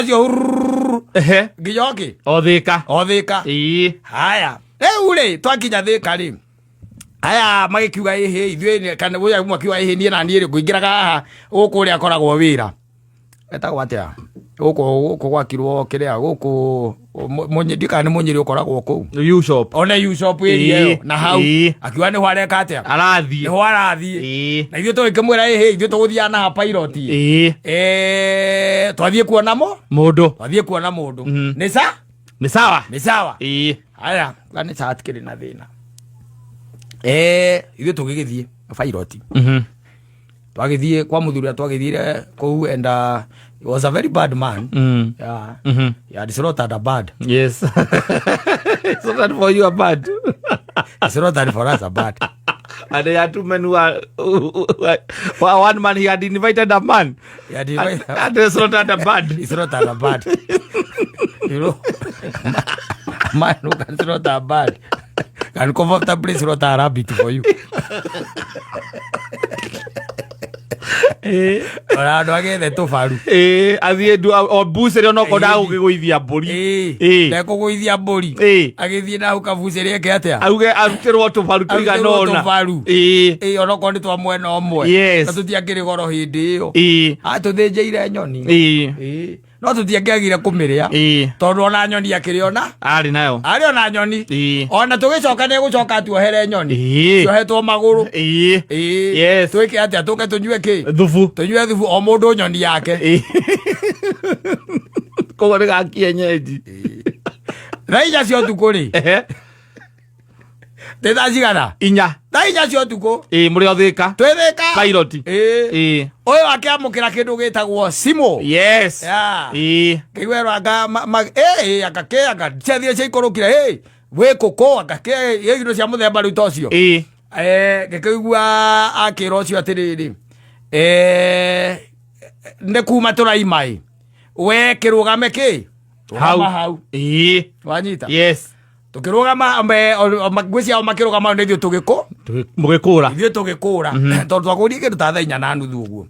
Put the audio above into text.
Ũcio hurururu, nginya okĩ O Thĩka. O Thĩka. Haya, rĩu rĩ, twakinya Thĩka rĩ, aya magĩkiuga ĩhĩ ithuĩ kana ũyũ ũmwe akiuga ĩhĩ niĩ na niĩ rĩ, ngũingĩraga haha gũkũ ũrĩa akoragwo wĩra etagwo atĩa, gũkũ gwakirwo kĩrĩa gũkũ ndikana nĩ Mũnyĩrĩ ũkoragwo kũu. U-shop. One U-shop area ĩyo na hau. Akiuga nĩho areka atĩa? Arathiĩ. Nĩho arathiĩ. Na ithuĩ tũgĩkĩmwĩra ĩhĩ ithuĩ tũgũthiaga na pilot. Twathiĩ kuona mo Mũndũ. Twathiĩ kuona mũndũ. Nĩ sa Nĩ sawa. Nĩ sawa. Haya, ga nĩ sawa, tikĩrĩ na thĩna. Ithuĩ tũgĩgĩthiĩ pilot. Twagĩthiĩ kwa mũthuri ũrĩa twagĩthiire kũu, and he was a very bad man. Yeah. He had slaughtered a bird. Yes. So that for you a bird. He slaughtered for us a bird. And they had two men who are, who are one man, he had invited a man. He had And, invited, and they slaughtered a bird. He slaughtered a bird. A man who can slaughter a bird can comfortably slaughter a rabbit for you. Ona andũ agĩethe tũbaru. Athiĩ o mbucĩrĩ onokorwo ndagũkĩgũithia mbũri. Ndekũgũithia mbũri. Agĩthiĩ na hau kabucĩrĩ eke atĩa? Auge arutĩrwo tũbaru tũigana Arutĩrwo ũna. tũbaru. Onokorwo nĩ twa mwena ũmwe. Na tũtiakĩrĩ goro hĩndĩ ĩyo. Atũthĩnjĩire nyoni. No tũtiangĩagire kũmĩrĩa. Tondũ ona nyoni akĩrĩ ona Arĩ nayo. Arĩ ona nyoni. Ona tũgĩcoka nĩ gũcoka tuohere nyoni. Ciohetwo magũrũ. Twĩke atĩa? Tũke tũnyue kĩ? Thubu. Tũnyue thubu, o mũndũ nyoni yake. Koguo nĩ ga kienyeji. Thaa 4 cia ũtukũ rĩ, nĩ thaa cigana? 4. Thaa 4 cia ũtukũ. Mũrĩ o Thĩka. Twĩ Thĩka. Pilot. Ũyũ akĩamũkĩra kĩndũ gĩtagwo simũ. Kĩiguerwo anga anga kĩ anga ciathire ciaikũrũkire ĩ wĩ kũkũ anga kĩ ĩ indo cia mũthemba rĩu ta ũcio. Ngĩkĩigua akĩra ũcio atĩrĩrĩ, nĩ kuma tũraima ĩ we kĩrũgame kĩ Hau. rũgama hau. Wanyita? Yes. Tũkĩrũgama ngwĩciria ciao makĩrũgama nĩ ithuĩ tũgĩkũ Mũgĩkũra. Ithuĩ tũgĩkũra tondũ twakũrie kĩndũ ta thaa 4:30 ũguo.